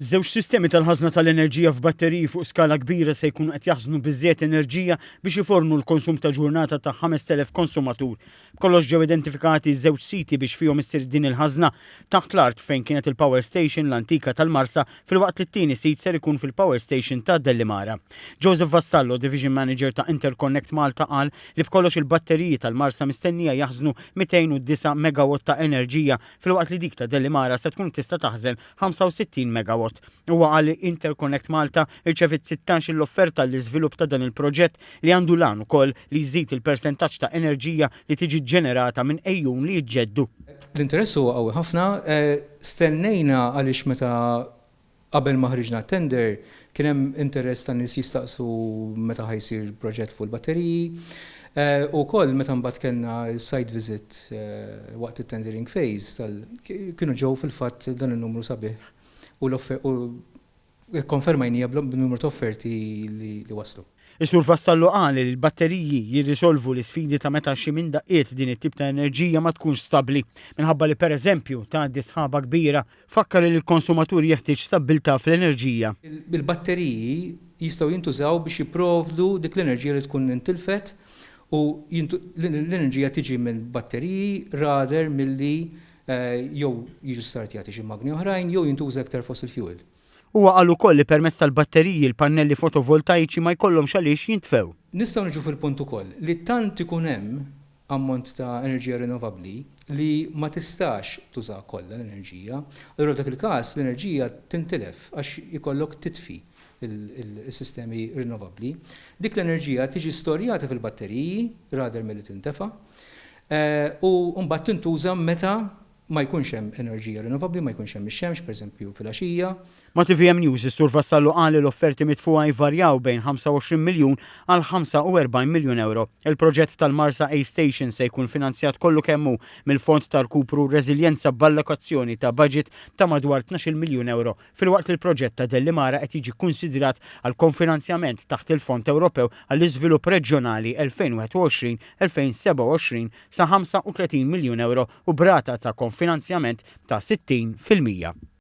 Żewġ sistemi tal-ħażna tal-enerġija f'batteriji fuq skala kbira se jkunu qed jaħżnu biżżejjed enerġija biex ifornu l-konsum ta' ġurnata ta' 5,000 konsumatur. B'kollox ġew identifikati żewġ siti biex fihom issir din il-ħażna, taħt l-art fejn kienet il-power station l-antika tal-Marsa filwaqt li t-tieni sit ser ikun fil-power station ta' Dellimara. Joseph Vassallo, Division Manager ta' Interconnect Malta qal li b'kollox il-batteriji tal-Marsa mistennija jaħżnu 209 megawatt ta' enerġija filwaqt li dik ta' Dellimara se tkun tista' taħżen 65 megawatt. Huwa qal li Interconnect Malta rċeviet 16-il offerta għall-iżvilupp ta' dan il-proġett li għandu l-għan ukoll li jżid il-persentaġġ ta' enerġija li tiġi ġġenerata minn għejun li jiġġeddu. L-interess huwa qawwi ħafna. Stennejna għaliex meta qabel ma ħriġna t-tender kien hemm interess ta' nies jistaqsu meta ħa jsir proġett fuq il-batteriji. U wkoll meta mbagħad kellna s-site visit waqt it-tendering phase tal kienu ġew fil-fatt dan in-numru sabiħ u u kkonfermajnija b'numru ta' offerti li waslu. Is-Sur Vassallo qal li l-batteriji jirrisolvu l-isfidi ta' meta xi minn daqqiet din it-tip ta' enerġija ma tkunx stabbli, minħabba li pereżempju tgħaddi sħaba kbira. Fakkar li l-konsumatur jeħtieġ stabbiltà fl-enerġija. Il-batteriji jistgħu jintużaw biex jipprovdu dik l-enerġija li tkun intilfet u l-enerġija tiġi minn batteriji rather milli jew jiġu startjati xi magni oħrajn jew jintuża iktar fossil fuel. Huwa qal ukoll li permezz tal-batteriji l-pannelli fotovoltaiċi ma jkollhomx għaliex jintfew. Nistgħu niġu fil-punt ukoll li tant ikun hemm ammont ta' enerġija rinnovabbli li ma tistax tuża kollha l-enerġija, allura f'dak il-każ l-enerġija tintilef għax ikollok titfi s-sistemi rinnovabbli. Dik l-enerġija tiġi storjata fil-batteriji rather milli tintefa' u mbagħad tintuża meta ma jkunx hemm enerġija rinnovabbli, ma jkunx hemm ix-xemx, pereżempju filgħaxija. Ma' tvm News, is-Sur Vassallo qal li l-offerti mitfugħa jvarjaw bejn 25 miljun għal 45 miljun ewro. Il-proġett tal-Marsa A Station se jkun finanzjat kollu kemm hu mill-Fond ta' Rkupru u Reżiljenza b'allokazzjoni ta' baġit ta' madwar 12-il miljun ewro, filwaqt li l-proġett ta' Dellimara qed jiġi kkunsidrat għal konfinanzjament taħt il-Fond Ewropew għall-Iżvilupp Reġjonali 2021 2027 sa 35 miljun ewro u b'rata ta' konfinanzjament ta' 60%.